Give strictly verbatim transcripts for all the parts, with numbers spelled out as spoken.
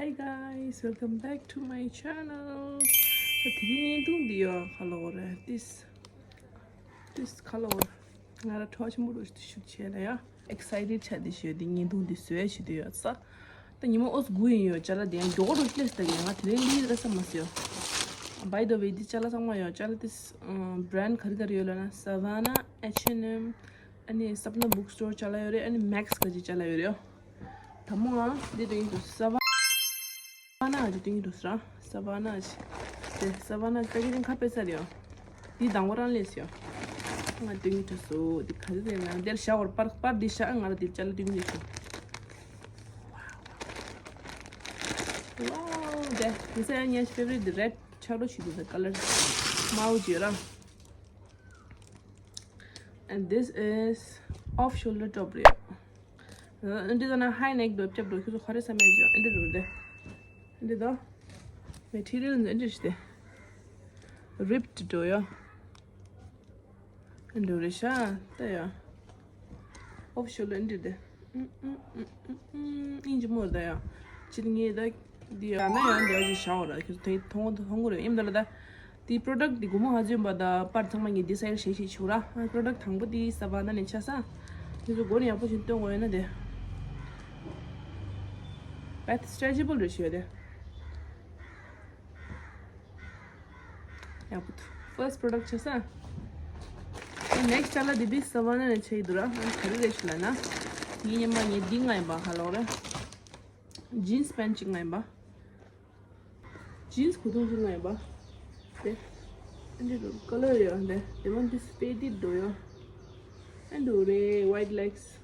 Hi guys, welcome back to my channel. ད་དེ་རིང་བརྙན་ཐུང་འདི་ཡོ་ཁ་ལོ་རེད། this this ཁ་ལོ་ང་ར་ཁྲོ་ཆེན་པོ་རུ་ཞུ་བྱས་ན་ཡ་excited ཆགས་དེ་ཞུ་དེ་བརྙན་ཐུང་འདི་བཟོས་བྱེད་དུ་ཡོད་ས། ད་ཉི་མ་ཨོས་དགུ་ཡིན་ཡོད་ཅ་ལག་དེ་ཡང་མགྱོགས་རུ་སླེབས་ད་ཡང་ང་དེ་རིང་ལི་ར་ས་མ་སོ། By the way, འདི་ཅ་ལག་ཚང་མ་ཡོད་ཅ་ལག་དེ་brand ག་རེ་ག་རེ་ཡོད་ལ་ན་Savana, H&M, ཨ་ནི་Sapna bookstore ཅ་ལག་ཡོད་རེད། ཨ་ནི་Max ག་ཅི་ཅ་ལག་ཡོད་རེད། ད་མོ་ང་འདི་དུ་ཡིན་དུ་Savana ག་ཅི་དུ་ཡིན་དུ་ས་Savana ག་ཅི་དེ་Savana ག་ཅི་དེ་ཁ་པེ་ས་རེད། འདི་དང་པོ་རང་ལས་སོ། ང་དུ་ཡིན་དུ་སོ་འདི་ག་ཅི་དེ་ན་འདིར་ཤ་བར་པར་པར་འདི་ཤ་ང་ར་འདིར་ཅ་ལག་དུ་ཡིན་དུ་སོ། Wow, that this is my favorite, the red ཆགས་འགྲོ་བྱེད་དུས་ཀ་ལར་དམར་པོ་བརྗོད་ར། And this is off shoulder top རེད། འདི་ལ་ན་high neck འདོད་སྐྱབས་འགྲོ་ཁྱོད་ཚོ་ཧ་རེ་ས་མེད་བརྗོད་འདི་རུ་རེད། འདི་དོ་material འདི་འདྲ་ཞིག་སྟེ། Ripped འགྲོ་ཡོ། འགྲོ་རེད་ཤ་ལྟ་ཡ། ཨོབ་ཤོ་ལ་འདྲི་དེ། ཨིན་ཇི་མོ་ལྟ་ཡ། ཅི་ངས་ད་འདི་ཡ་ན་ཡ་འདི་ཡ་ཅི་ཤ་འོ་ར་ཁྱོད་ཚོ་དེ་མཐོང་མཐོང་གོ་རེད་ཨིན་ད་ལ་ད། དེ་product དེ་སྒོར་མོ་ཧ་ཟོན་པ་ད་པར་ཚང་མ་ངས་འདི་སའི་ཞེས་ཞེས་ཆུ་ར། product དང་པོ་དེ་ས་བ་ན་ནས་ཆ་ས། ཁྱོད་ཚོ་སྒོ་ནས་ཡག་པོ་ཞིག་སྟོན་དགོས་ཡོད་ན་དེ། Bath stretchable རེད་ཞུ་ཡ་དེ། ཡག་པོ་འདུག First product ཆ་ས། Next ཅ་ལག་འདི་བི་ས་བ་ན་ནས་ཆ་ཡི་འདུག་ར། ག་རེ་རེད་ཞུ་ལ་ན། ངའི་ཉི་མ་ངའི་འདི་ང་ཡིན་པ་ཧ་ལོ་རེད། Jeans pant གཅིག་ང་ཡིན་པ། Jeans གོས་ཐུང་གཅིག་ང་ཡིན་པ། དེ། འདི་རུ་color ཡོད་འདི། དེ་མ་འདི་faded འགྲོ་ཡོད། ཨ་འདུག་རེད་white legs།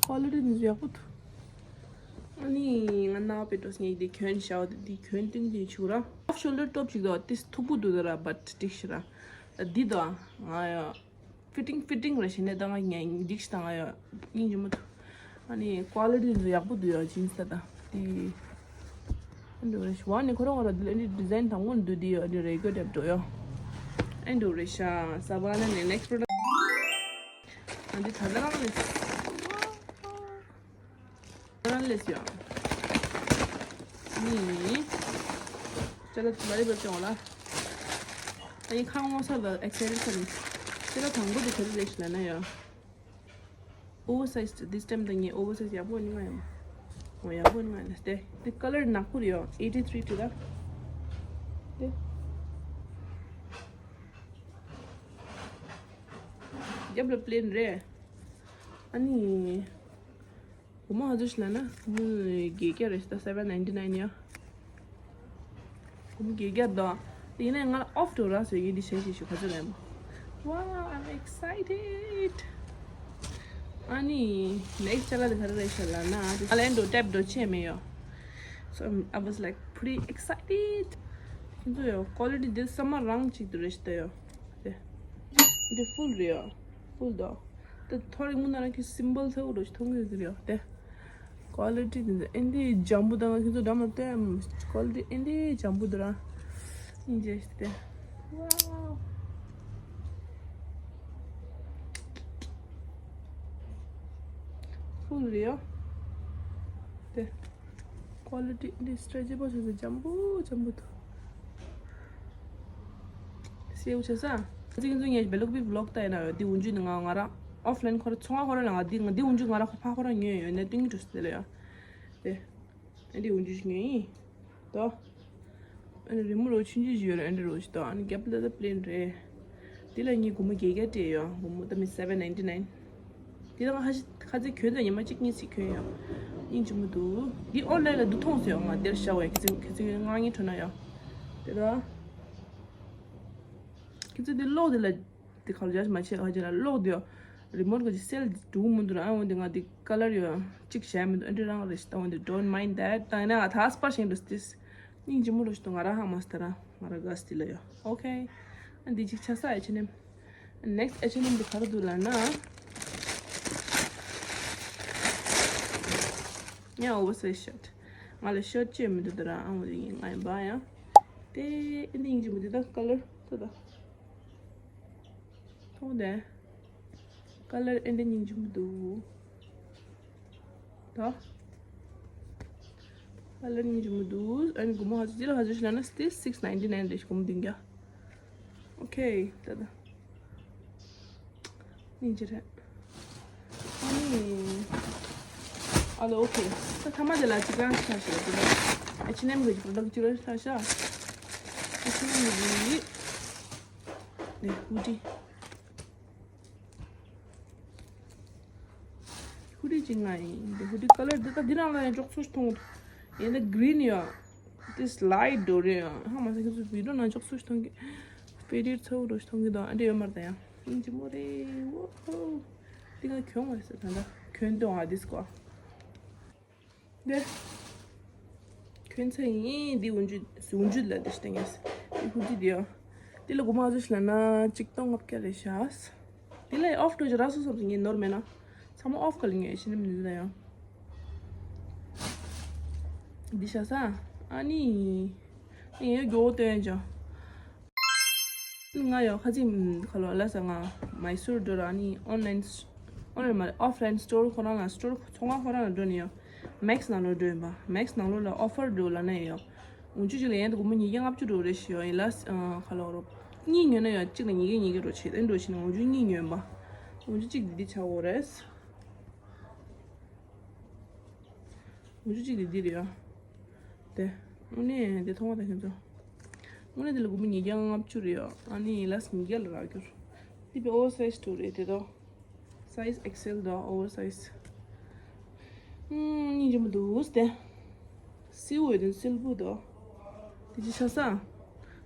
Quality ནི་ཡག་པོ་འདུག་ཨ་ནི་ང་ནག་པའི་འགྲོ་སྙིང་འདི་གྱོན་ཤའོ་འདི་གྱོན་ཏིང་འདི་ཆུ་ར། Off shoulder top ཅིག་འདུག་དེ་མཐུག་པོ་འདུག་ད་ར་but འགྲིག་ཤི་ར། འདི་དང་ང་ཡ། Fitting fitting རེ་བྱས་ནས་ད་ང་ངས་འགྲིག་ཤི་ད་ང་ཡ། སྙིང་རྗེ་མོ་འདུག་ཨ་ནི་quality འདི་ཡག་པོ་འདུག་ཡ་jeans ད་ད་དེ། ཨ་འདུག་རེ་ཤི་བ་ནི་ཁོ་རང་ང་ར་འདི་ལ་འདི་design དང་པོ་འདུག་འདི་ཡ་འདི་རེ་གོ་དེབ་འགྲོ་ཡ། ཨ་འདུག་རེ་ཤ་ས་བ་ན་ནི་next product ཨ་འདི་ད་ད་རང་ནི། རང་ལས་ཡོད། ནི། ཅ་ལག་མ་རེད་པ་ཅོང་ལ། ཨ་ཡི་ཁ་ངོ་ས་ལ་excited ས་ནི། ཅ་ལག་དང་པོ་དེ་ག་རེ་རེད་ཞུ་ལ་ན་ཡོད། Oversized this time དང་ངས་oversized ཡག་པོ་ནི་ང་ཡོད། འོ་ཡག་པོ་ནི་ང་ཡོད་དེ། དེ་color ནག་པོ་རེད་ཡོད། eighty three དེ་ལ། དེ། རྒྱབ་ལ་plain རེད། ཨ་ནི། སྒོར་མོ་ཧ་ཟོ་ཤི་ལ་ན་སྒོར་མོ་བརྒྱད་བརྒྱ་རེད་ད་seven ninety nine ཡ། སྒོར་མོ་བརྒྱད་བརྒྱ་དང་། ཡིན་ནའི་ང་off འགྲོ་ར་ཟེར་གྱི་འདི་བྱས་ཤིག་ཞུ་ག་ཚོད་རེད་མོ། Wow, I'm excited. ཨ་ནི་next ཅ་ལག་དེ་ག་རེ་རེད་ཤི་ལ་ན་ང་ལན་འགྲོ་ཊེབ་འགྲོ་ཆེ་མེད་ཡོ། So I was like pretty excited. ཁྱེད་ཚོ་ཡོ་quality འདི་ས་མ་རང་གཅིག་ཏུ་རེད་ཤི་ད་ཡོ། དེ། འདི་full རེད་ཡོ། Full དོ། དེ་ཐོ་རེ་མུ་ན་ར་ཁྱི་symbol ཚ་བོ་རོ་ཞིག་མཐོང་གི་ཟེར་ཡོད་དེ། Quality དེ་ཚོ་ཨེ་འདི་འཇམ་པོ་དང་ཁྱི་ཚོ་འདྲ་མ་བལྟས། Quality ཨེ་འདི་འཇམ་པོ་འདུག་ར། ཨིན་ཇེ་ཞིག་དེ། Wow. Full རེད་ཡོད། དེ། Quality ཨེ་འདི་stretchable བྱས་ཚེ་འཇམ་པོ་འཇམ་པོ་འདུག་སེའུ་བྱས་ས། ཁ་ཅིག་ཚོ་ངས་བེ་ལོག་པི་vlog ལྟ་ཡིན་ན་ཡོད། འདི་འུན་ཇུ་ནི་ང་ང་རང་offline ཁོ་ར་ཚོང་ཁ་ཁོ་ར་ལ་ང་འདི་ང་འདི་འུན་ཇུ་ང་རང་ཁོ་ཕ་ཁོ་ར་ཉོས་ཡོད་ནས་ཏིང་གི་འགྲོ་སི་དེ་ལ་ཡོད། དེ། ཨ་འདི་འུན་ཇུ་ཞིག་ཉོས་ཡིན། དོ། ཨ་ནི་རི་མོ་རོ་ཆུན་ཆུན་ཞིག་ཡོད་རེད་ཨ་འདི་རོ་ཞིག་དོ། ཨ་ནི་རྒྱབ་ལ་ད་plain རེད། འདི་ལ་ངས་སྒོར་མོ་བརྒྱད་བརྒྱ་སྤྲད་ཡོད། སྒོར་མོ་ད་མི་seven ninety nine། འདི་ལ་ང་ཧ་ཤི་ཁ་ཚིག་གྱོན་ཙང་ཉི་མ་གཅིག་གཉིས་ཤིག་གྱོན་ཡོད། སྙིང་རྗེ་མོ་འདུག་འདི་online ལ་འདུག་མཐོང་སོང་ང་འདིར་ཤ་བའི་ཁ་ཚིག་ཁ་ཚིག་ང་ངའི་ཁྲོད་ན་ཡོད། དེ་ལ། ཁྱེད་ཚོ་འདི་གློག་འདི་ལ་འདི་ཁར་ཇ་མ་བྱེད་ཨ་ཅེ་ལ་གློག་འདི་རི་མོ་ག་ཅིག་སེལ་འགྲོ་གི་མི་འདུག་ར། ཨ་འོན་ཏེ་ང་འདི་ཀ་ལར་ཡོད་གཅིག་བྱས་མི་འདུག་ཨ་འདྲི་རང་རེ་ཞིག་ད་འོན་ཏེ་don't mind that ད་ཡིན་ན་ང་ད་སྤར་ཞིང་འདུག་སྟེ་སྙིང་རྗེ་མོ་རུ་ཞིག་འདུག་ང་ར་ཧ་མ་སྟེ་ར་ང་ར་དགའ་སྟེ་ལ་ཡོད། ཨོ་ཁེ། ཨ་འདི་གཅིག་ཆ་ས་ཨེ་ཆེ་ནེམ། Next ཨེ་ཆེ་ནེམ་འདི་ག་རེ་འདུག་ལ་ན། ཡང་ཨོ་བར་སའིཛ་ཤར་ཊི། ང་ལ་ཤར་ཊི་བཅོས་མི་འདུག་ད་ར་ཨ་འོན་ཏེ་ང་ཡིན་པ་ཡང་། དེ་ཨ་འདི་སྙིང་རྗེ་མོ་འདི་ད་ཀ་ལར་ད་ད། ཁོང་དེ་ཀ་ལར་ཨེ་འདྲ་སྙིང་རྗེ་མོ་འདུག་ད་ཀ་ལར་སྙིང་རྗེ་མོ་འདུག་ཨ་ནི་སྒོར་མོ་ཧ་ཅང་ཅི་ལ་ཧ་ཅང་ཞིག་ལ་ན་སྟེ་six ninety nine རེད། སྒོར་མོ་བདུན་བརྒྱ། ཨོ་ཁེ། ད་ད་སྙིང་རྗེ་རེད། ཨ་ནི། ཨ་ལོ། ཨོ་ཁེ། ད་ཐ་མ་དེ་ལ་གཅིག་རང་ཆ་ཤི་རེད། དེ་ལ་H&M གི་product གཅིག་རང་ཆ་ཤ། H&M གི་ནི་ཧུ་ཌི། ཧུ་ཌི་གཅིག་ང་ཡིན། འདི་ཧུ་ཌི་ཀ་ལར་འདི་ད་འདི་རང་ལ་ཡང་ཅོག་ཙེ་མཐོང་། ཡིན་ད་green ཡོད། དེ་slide འགྲོ་རེད་ཡང་། ཧ་མ་སང་ཁྱེད་ཚོ་བི་ཌིའོ་ནང་ཅོག་ཙེ་མཐོང་གི། ཕེ་རིར་ཚ་བོ་འགྲོ་མཐོང་གི་དང་ཨ་འདྲ་ཡོད་མ་རེད་ད་ཡང་། ཨིན་ཅི་མོ་རེད། ཝོ་ཧོ། དེ་ག་གྱོང་བ་ཟེར་ད་ད་གྱོན་དོ་ཨ་དིས་ཀོ། དེ། གྱོན་ཚེ་ཡིན་འདི་འུན་ཇུ་འུན་ཇུ་ལ་དེ་ཤི་ཏེ་ངས། དེ་ཧུ་ཌི་དེ་ཡོད། དེ་ལ་སྒོར་མོ་ཨ་ཟོ་ཤི་ལ་ན་གཅིག་སྟོང་ལྔ་བརྒྱ་རེད་ཤག་དེ་ལ་ཨོཕ་འགྲོ་ཅི་ར་སོ་སོ་ངས་ནོར་མེད་ན། ཚང་མ་ཨོཕ་ག་ལ་ངས་ཤི་ནམ་ནི་ལ་ཡང་། འདི་ཤ་ས། ཨ་ནི། ངས་མགྱོགས་སྟོན་ཅང་། ང་ཡང་ཁ་ཅིག་ཁ་ལོ་ལ་ས་ང་མའི་སུར་འགྲོ་ར་ནི་online online མ་རེད། offline store ཁོ་རང་ལ་store ཚོང་ཁང་ཁོ་རང་ལ་འགྲོ་ནི་ཡང་Max ནང་ལོགས་འགྲོ་ཡིན་པ། Max ནང་ལོགས་ལ་offer འགྲོ་ལ་ན་ཡང་འུན་ཆུ་ཅིག་ལ་ཡན་དུ་སྒོར་མོ་ཉིས་བརྒྱ་ལྔ་བཅུ་འགྲོ་རེད་ཤི་ཡང་ཡིན་ལ་ཁ་ལོ་རོ་གཉིས་ཉོས་ན་ཡང་གཅིག་ལ་ཉིས་བརྒྱ་ཉིས་བརྒྱ་འགྲོ་ཆེ་དེ་འགྲོ་ཆེ་ན་འུན་ཆུ་གཉིས་ཉོས་པ། འུན་ཆུ་གཅིག་འདི་འདི་ཆ་འོ་རེད། འུ་ཅུ་གཅིག་དེ་འདི་རེད་ཡ། དེ། དངོས་གནས་དེ་མཐོང་བ་དང་ཁྱོད་ཚོ། དངོས་གནས་དེ་ལ་སྒོར་མོ་ཉིས་བརྒྱ་ལྔ་བཅུ་རེད་ཡ། ཨ་ནི་ལས་ཉིས་བརྒྱ་ལ་རག་གྱུར། དེ་པའི་oversize ཊོ་རེད་དེ་དོ། size X L དང་oversize། ཨུམ། སྙིང་རྗེ་མོ་འདུག་སྟེ། སེའུ་འོད་དེ་སིལ་བུ་དོ། དེ་ཅི་ཆ་ས།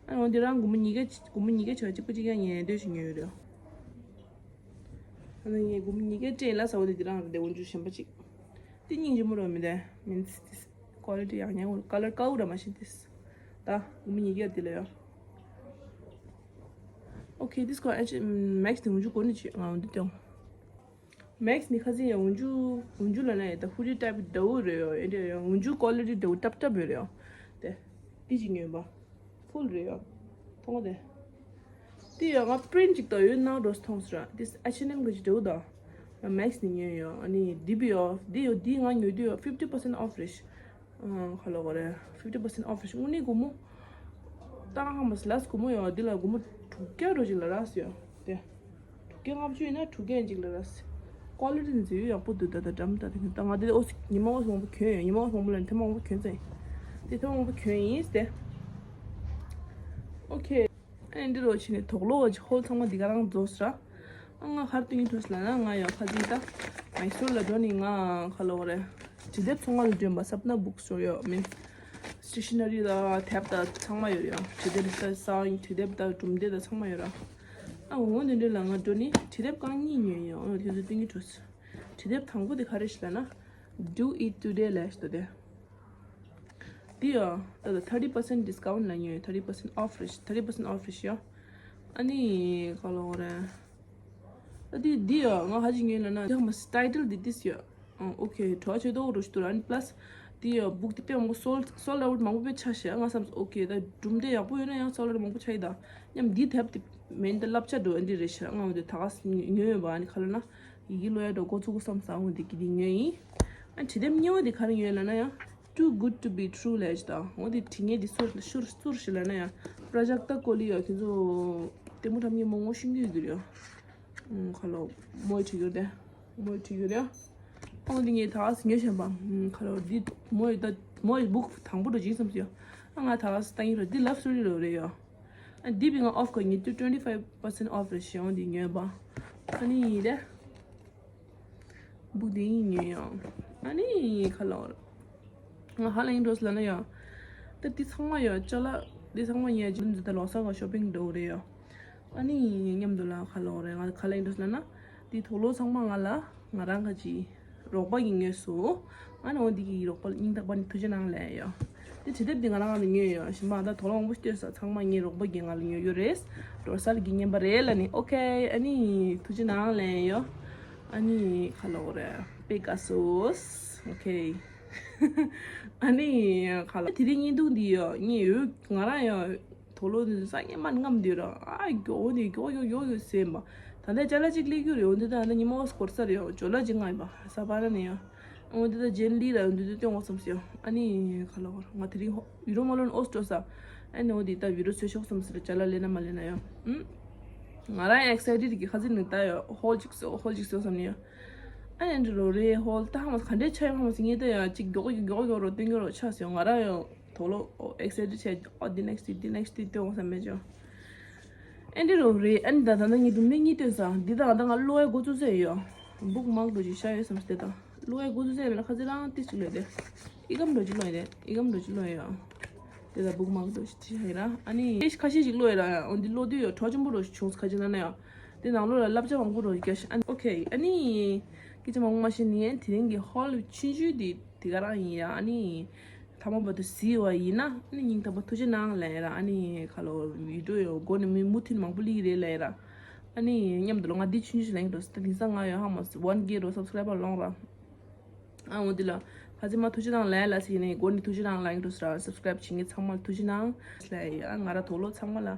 ཨ་འོ་འདི་རང་སྒོར་མོ་ཉིས་བརྒྱ་སྒོར་མོ་ཉིས་བརྒྱ་ཆ་གཅིག་པ་གཅིག་ཡང་ཉན་འདོད་ཞིག་ཉོས་ཡོད་རེད། ཨ་ནི་ངས་སྒོར་མོ་ཉིས་བརྒྱ་སྤྲད་ལ་ས་འོ་དེ་འདི་རང་རེད་དེ་འོ་འཇུ་གཞན་པ་གཅིག་དེ་སྙིང་རྗེ་མོ་རོ་མི་དེ། མིན་སི་ཏིས། ཀོ་ལི་ཊི་ཡག་ཉེ་བོ་ཀ་ལར་དཀར་པོ་ར་མ་ཤེས་ཏིས། ད་སྒོར་མོ་ཉིས་བརྒྱ་དེ་ལ་ཡོད། ཨོ་ཁེ། དིས་ཀོ་ཨེ་ཆི་མེག་སི་དེ་འོ་འཇུ་གོ་ནི་ཅི་ང་འོ་འདི་ཏེ། མེག་སི་ནི་ཁ་སང་ཡང་འོ་འཇུ་འོ་འཇུ་ལ་ན་ཡ་ད་ཧུ་ཌི་ཊའིཔ་འདྲ་བོ་རེད་ཡོ། ཨེ་འདྲ་ཡོ་འོ་འཇུ་ཀོ་ལི་ཊི་འདྲ་བོ་ཏབ་ཏབ་ཡོད་རེད་ཡོ། དེ་དེ་ཅི་ཉོས་པ། ཕུལ་རེད་ཡ། མཐོང་བ་དེ། དེ་ཡ་ང་པི་རིན་ཊི་ཅིག་དང་ཡོད་ནང་འགྲོ་མཐོང་སོང་ར། དེ་ཨེཆ་ཨེན་ཨེམ་གི་ཅིག་འདྲ་བོ་དང་། ང་མེག་སི་ནས་ཉོས་ཡོད། ཨ་ནི་དེ་བི་ཡོ་དེ་ཡོ་དེ་ང་ཉོས་དུས་ཡོ་ཕིབ་ཊི་པར་སེན་ཊི་ཨོཕ་རེད། ཨང་ཁ་ལོ་གོ་རེད། ཕིབ་ཊི་པར་སེན་ཊི་ཨོཕ་རེད། དངོས་གནས་སྒོར་མོ། ཏང་ཧ་མ་སི་ལས་སྒོར་མོ་ཡོ་དེ་ལ་སྒོར་མོ་དྲུག་བརྒྱ་འགྲོ་ཅིག་ལ་རག་སོང་ཡོ། དེ། དྲུག་བརྒྱ་ལྔ་བཅུ་ཡིན་ན་དྲུག་བརྒྱ་ཡིན་ཅིག་ལ་ར། ཀོ་ལི་ཊི་ནི་ཡག་པོ་འདུག་ད་ད་འགྲམ་ད་དེ་ད་ང་དེ་ཨོ་སི་ཉི་མ་ཨོ་སི་མང་པོ་གྱོན་ཡོད། ཉི་མ་ཨོ་སི་མང་པོ་ལ་ཐེངས་མང་པོ་གྱོན་ཚེ། དེ་ཐེངས་མང་པོ་གྱོན་ཡིན་ཏེ། ཨོ་ཁེ། ཨེ་འདི་རོ་ཕྱི་ནས་དོག་ལོ་བ་ཅི་ཧོལ་ཚང་མ་འདི་ག་རང་རྫོགས་ར། ཨ་ང་གར་སྟོན་གྱི་འགྲོ་སི་ལ་ན་ང་ཡང་ཁ་ཅིག་ད། མའི་སོར་ལ་འགྲོ་ནི་ང་ཁ་ལོ་རེད། བྲིས་དེབ་ཚོང་ཁང་ལ་འགྲོ་ཡིན་པ་སབ་ན་བུག་སི་ཊོར་ཡོད་མིན། སི་ཊེ་ཤི་ན་རི་ལ་དེབ་ད་ཚང་མ་ཡོད་རེད་ཡ། བྲིས་དེབ་ད་ས་བྲིས་དེབ་ད་སྒྲུང་དེབ་ད་ཚང་མ་ཡོད་ར། ཨ་འོ་འདི་འདྲ་ལ་ང་འགྲོ་ནི་བྲིས་དེབ་རྐང་གཉིས་ཉོས་ཡོད། ཨ་ཁྱོད་ཚོ་སྟོན་གྱི་འགྲོ་སི། བྲིས་དེབ་དང་པོ་དེ་ག་རེ་ཞིག་ལ་ན། Do it today ལ་ཞིག་ཏོ་དེ། འདི་ཡོ། ད་ད་thirty percent discount ལ་ཉོས་thirty percent off རེད། thirty percent off རེད་ཤག་ཨ་ནི་ག་ལ་འོ་རེད། ད་འདི་འདི་ཡོ་ང་ཧ་ཅི་ཉོས་ལ་ན་ད་མ་སི་ཊའི་ཊལ་འདི་ཏིས་ཡོ། ཨོ་ཁེ། གྲོ་ཆེ་ཏོག་རོ་ཞིག་ཏུ་ར་ཨ་ནི་པ་ལ་སི། འདི་ཡོ་བུག་འདི་དཔེ་མང་པོ་སོལ་སོལ་ཨའུ་ཊི་མང་པོ་དཔེ་ཆ་ཤག་ང་བསམ་སོང་ཨོ་ཁེ་ད་གྲུབ་འབྲས་ཡག་པོ་ཡོད་ན་ཡང་སོལ་ཨའུ་ཊི་མང་པོ་ཆ་ཡི་ད། མཉམ་འདི་དེབ་འདི་མེན་ད་བསླབ་བྱ་འགྲོ་ཨ་འདི་རེད་ཤག་ང་འོ་འདི་ད་ག་སི་ཉོས་ཡོད་པ་ཨ་ནི་ག་ལ་ན། ཡི་གེ་ཀློག་ཡ་འགྲོ་འགོ་ཚུགས་སྐུ་བསམ་བཟང་འོང་དེ་གི་དེ་ཉོས་ཡིན། ཨ་བྲིས་དེབ་གཉིས་པ་དེ་ག་རེ་ཉོས་ལབ་ན་ཡང་Too Good to be true ལབ་ཅིག་དང་འོ་དེ་བྲིས་ངས་དེ་སུར་སུར་སུར་ཞིག་ལབ་ན་ཡང་Prajakta Koli ཡ་ཁྱེད་ཚོ་ལྟད་མོ་འཁྲབ་མཁན་མང་པོ་ཤེས་ཀྱི་ཡོད་ཀྱི་རེད། ཨུམ་ཁ་ལོ་མོ་ཡི་བྲིས་ཡོད་དེ་མོ་ཡི་བྲིས་ཡོད་རེད། ཨོ་དེ་ངས་ད་ག་སེ་ཉོས་བཞག་པ་ཨུམ་ཁ་ལོ་འདི་མོ་ཡི་ད་མོ་ཡི་བུག་དང་པོ་འགྲོ་ཅིག་བསམ་སོང་ཡ། ཨ་ང་ད་ག་སེ་ལྟ་ཡིན་ར་འདི་love story ལོ་རེད་ཡ། ཨ་འདི་བི་ང་off ག་ཉིས་བརྒྱ་twenty five percent off རེད་ཞེས་འོང་འདི་ཉོས་པ། ཨ་ནི་ཡིན་ཏེ། བུག་འདི་ཡིན་ཉོས་ཡང་། ཨ་ནི་ཁ་ལོ། ང་ཧ་ལ་ཡིན་འགྲོ་སི་ལ་ན་ཡང་། ད་འདི་ཚང་མ་ཡང་ཅ་ལག་འདི་ཚང་མ་ཡང་ཇི་ལ་འཛི་ད་ལོ་གསར་ག་ཤོ་པིང་འགྲོ་རེད་ཡང་། ཨ་ནི་མཉམ་དུ་ལ་ཁ་ལོ་རེད། ང་ཁ་ལ་ཡིན་འགྲོ་སི་ལ་ན། འདི་དོག་ལོ་ཚང་མ་ང་ལ་ང་རང་ག་ཅི། རོགས་པ་གིས་ཉོས་སོང་། ཨ་ནི་འོ་འདི་གི་རོགས་པ་སྙིང་ཐག་པ་ནས་ཐུགས་རྗེ་གནང་ལབ་ཡོད། འདི་བྲིས་དེབ་འདི་ང་རང་ལ་ཉོས་ཡོད། གཞན་པ་ད་དོག་ལོ་མང་པོ་བསྟོད་ས་ཚང་མ་ངའི་རོགས་པ་གིས་ང་ལ་ཉོས་ཡོད་རེད། རོ་སར་གྱི་རྔན་པ་རེད་ལབ་ནི་ཨོ་ཁེ། ཨ་ནི་ཐུགས་རྗེ་གནང་ལབ་ཡོད། ཨ་ནི་ཁ་ལོ་རེད་པེ་ཀ་སོས། ཨོ་ཁེ། ཨ་ནི་ཁ་ལོ་དེ་རིང་བརྙན་ཐུང་འདི་ཡོད་ངས་ཡོད་ང་རང་ཡོད། དོག་ལོ་འདི་ཚོ་སང་ཉིན་མ་རྔམ་འདུག་ར། ཨ་མགྱོགས་ནས་མགྱོགས་མགྱོགས་མགྱོགས་མགྱོགས་ཟེར་མ། ད་ལྟ་ཅ་ལག་གཅིག་སླེབས་རྒྱུ་རེད། འོ་འདི་ད་ད་ཉི་མ་འོ་སྐོར་ས་རེད། འོ་ཅོ་ལག་གཅིག་ང་ཡིན་པ་ས་པ་ར་ནས་ཡོད། འོ་འདི་ད་ཇེན་ལི་ར་འོ་འདི་ད་སྟོན་འོ་བསམ་སི་ཡོད། ཨ་ནི་ཁ་ལོ་ང་དེ་རིང་ཡུ་རོ་མ་ལོན་འོ་སྤྲོ་ས། ཨ་ནི་འོ་འདི་ད་བི་རོ་ཚོས་ཤོག་བསམ་སི་ར་ཅ་ལག་ལེན་ན་མ་ལེན་ན་ཡོད། ཨུམ། ང་རང་ཨེག་སའི་ཊེཌ་གི་ཁ་ཚིག་ནི་ད་ཡོད། ཧོལ་གཅིག་སོ་ཧོལ་གཅིག་སོ་བསམ་ནི་ཡོད། ཨ་ནི་འདི་རོ་རེ་ཧོལ་ད་ཧ་མ་ག་འདྲའི་ཆ་ཡོད་ཧ་མ་སི་ངེས་ད་ཡོད་གཅིག་མགྱོགས་མགྱོགས་མགྱོགས་མགྱོགས་རོ་སྟོན་མགྱོགས་རོ་ཆ་སི་ཡོད། ང་རང་ཡོད། དོ་ལོ། ཨོ་ཨེག་སའི་ཊེཌ་བྱས། ཨོ་འདི་ནེག་སི་ཊི་འདི་ནེག་སི་ཊི་སྟོན་འོང་བསམ་མེད་ཅོ། ཨེ་འདྲི་རོ་རེད། ཨ་ནི་ད་ད་ནང་ངེད་དུ་མིག་གཉིས་སྟོན་ས་འདི་དང་ད་ང་ཀློག་ཡ་འགོ་བཙུགས་ས་ཡོད། བུག་མག་འགྲོ་ཅིག་ཤ་ཡོད་བསམ་སྟེ་དང་ཀློག་ཡ་འགོ་བཙུགས་ས་ཡོད་ལ་ཁ་ཚི་རང་ཏིས་ཅིག་ལོས་དེ། ཨི་གམ་འགྲོ་ཅིག་ལོས་དེ་ཨི་གམ་འགྲོ་ཅིག་ལོས་ཡོད། དེ་ད་བུག་མག་འགྲོ་ཅིག་ཤ་ཡོད་ར། ཨ་ནི་ཁ་ཤས་ཤིག་ཀློག་ཡོད་ར། ཨོ་འདི་ཀློག་དུས་ཡོད་གྲོགས་ཆེན་པོ་འགྲོ་ཞིག་བྱུང་ཁ་ཅིག་ན་ན་ཡོད། དེ་ནང་ལོགས་ལ་བསླབ་བྱ་མང་པོ་འགྲོ་ཞིག་ཀྱ་ཤ་ཨ་ནི་ཨོ་ཁེ། ཨ་ནི་སྐད་ཆ་མང་པོ་མ་བཤད་ནི་དེ་རིང་གི་ཧོལ་ཆུང་ཆུང་དེ་དེ་ག་རང་ཡིན་ཡ། ཨ་ནི། ཐ་མ་བར་དུ་གཟིགས་པ་ཡིན་ན་ཨ་ནི་སྙིང་ཐག་པ་ཐུགས་རྗེ་གནང་ལབ་ཡ་ར། ཨ་ནི་ཁ་ལོ་བི་ཌིའོ་ཡོ་མགོ་ནས་མི་མུ་མཐུད་མང་པོ་སླེབས་ཀྱི་རེད་ལབ་ཡ་ར། ཨ་ནི་མཉམ་དུ་ལ་ང་འདི་ཆུང་ཆུང་ལེན་འགྲོ་ས་དེང་སང་ང་ཡོད་ཧ་མ་སི་ཝན་ཀེ་རོ་སབ་སི་ཀ་རའི་བར་ལོང་ར། ཨ་འོ་འདི་ལ་ཁ་ཚི་མ་ཐུགས་རྗེ་གནང་ལབ་ཡ་ལ་སི་ནས་མགོ་ནས་ཐུགས་རྗེ་གནང་ལབ་འགྲོ་ས་ར། སབ་སི་ཀ་རའིབ་བྱེད་མཁན་ཚང་མ་ལ་ཐུགས་རྗེ་གནང་ལབ་ཡ། ང་ར་དོ་ལོ་ཚང་མ་ལ་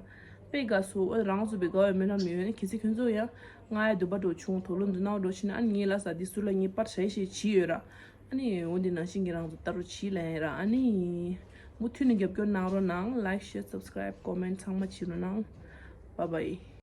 དཔེ་དགའ་སུ་ཨོ་རང་སུ་བའི་དགའ་བའི་མི་ལ་མི་ཡོད་ནི་གལ་སྲིད་ཁྱོད་ཚོ་ཡ་ང་ཡ་འདུག་པ་འགྲོ་བྱུང་དོ་ལོ་འདུག་ན་འགྲོ་ཕྱིན་ཨ་ནི་ངས་ལ་ས་འདི་སུ་ལ་ངས་པར་ཞེ་ཞེ་བྱིས་ཡོད་ར། ཨ་ནི་འོ་འདི་ནང་བཞིན་གྱི་རང་ཚོ་ལྟ་རོགས་བྱིས་ལབ་ཡ་ར། ཨ་ནི་མུ་མཐུད་ནས་རྒྱབ་སྐྱོར་གནང་རོགས་གནང་། ལའིཀ་ཤེར་སབ་སི་ཀ་རའིབ་ཀོ་མེན་ཊི་ཚང་མ་བྱེད་རོགས་གནང་། བཱའི་བཱའི།